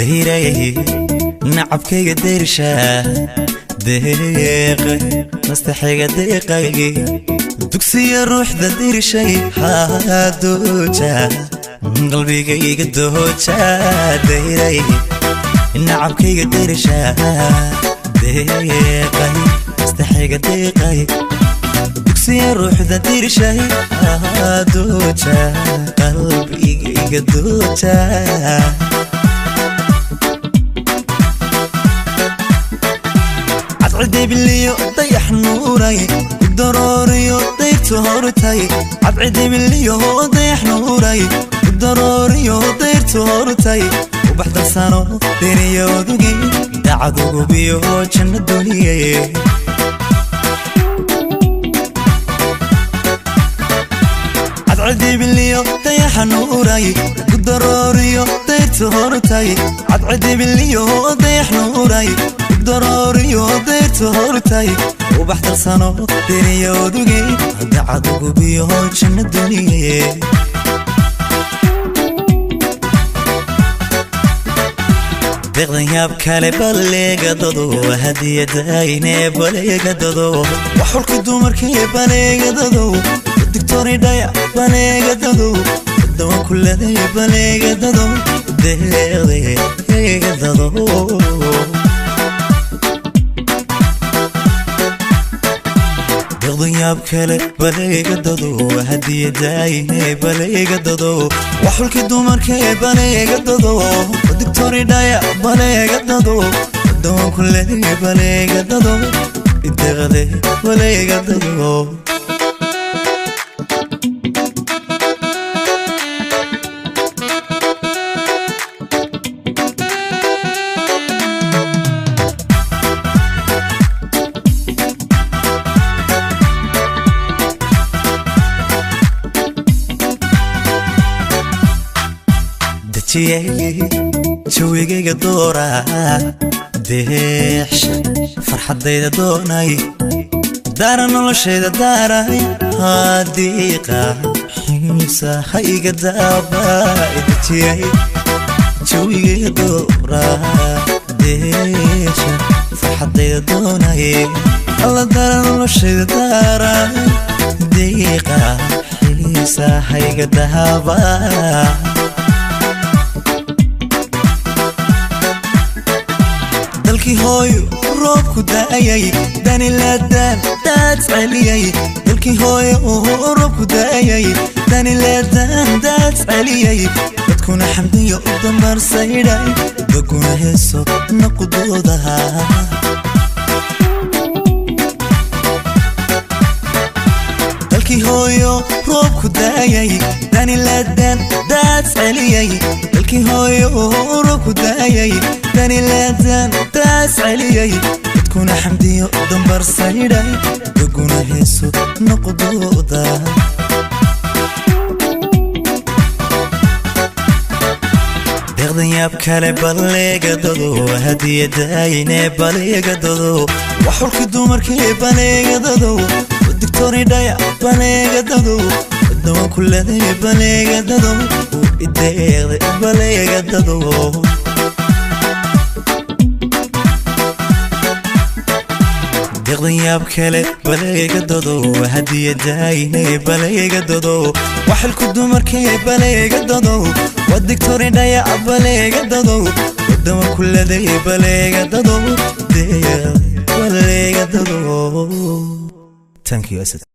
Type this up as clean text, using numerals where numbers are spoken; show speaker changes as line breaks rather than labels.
Dayray nacabkayga dayrsha, deeqay nastaxayga, deeqay dugsiya ruuxda dirshay, dooja qalbigayga, dooja. Dayray nacabkayga dayrsha, deeqay nastaxayga, deeqay dugsiya ruuxda dirshay, dooja qalbigayga, dooja. Cadcidebiliyo dayax nuuray, udarooriyo dayrtu hortay. Cadcidebiliyo dayax nuuray, udarooriyo dayrtu hortay. Ubax darsano deriyodugi, dacadugubiyo janno duniye. Cadcidebiliyo dayaxa nuuray, udarooriyo dayrtu hortay. Cadcidebiliyo dayax nuuray, darooriyo dayrtu hortay. Ubax darsano deriyodugi, dacadugubiyo janno duniye. Deeqdan yaab kale baleegadado, hadiyadayne baleegadado, waxulka dumarkee baleegadado, digtoridhaya baleegadado, dawan kuladay baleegadado, deeqdeegadado. Deeqdan yaab kale baleegadado, hadiyadayne baleegadado, waxulkii dumarkee baleegadado, digtoridhaya baleegadado, dawan kuladay baleegadado, deeqde baleegadado. Dejiyey jawigayga doora, deexsha farxaddayda doonay, daara noloshayda daaray, hadiiqa xiisa hayga daaba. Dejiyey jawigayga doora, deexsha farxaddayda doonay, alla daara noloshayda daaray, diiqa xiisa hayga daaba. Dalkii hooyo roobku daayay, danilaadaan daad celiyay. Dalkii hooyo roobku daayay, danilaadaan daad celiyay. Dadkuna xamdiyo u dambarsaydhay, daguna heeso naqudoodaha. Dalkii hooyo roobku daayay, danilaadaan daad celiyay. Dalkii hooyo roobku daayay, danilaadaan daad celiyay. Dadkuna xamdiyo dambarsaydhay, daguna heeso noqdooda. Deeqdan yaab kale baleegadado, hadiyadayne baleegadado, waxulka dumarkee baleegadado, digtoridhaya baleegadado, dawan kuladay baleegadado, ideeqda baleegadado. Deeqdan yaab kale baleegadado, hadiyadayne baleegadado, waxilku dumarkee baleegadado, wadigtoridhaya baleegadado, dawan kuladay baleegadado, baleegadado. Thank you, Asad.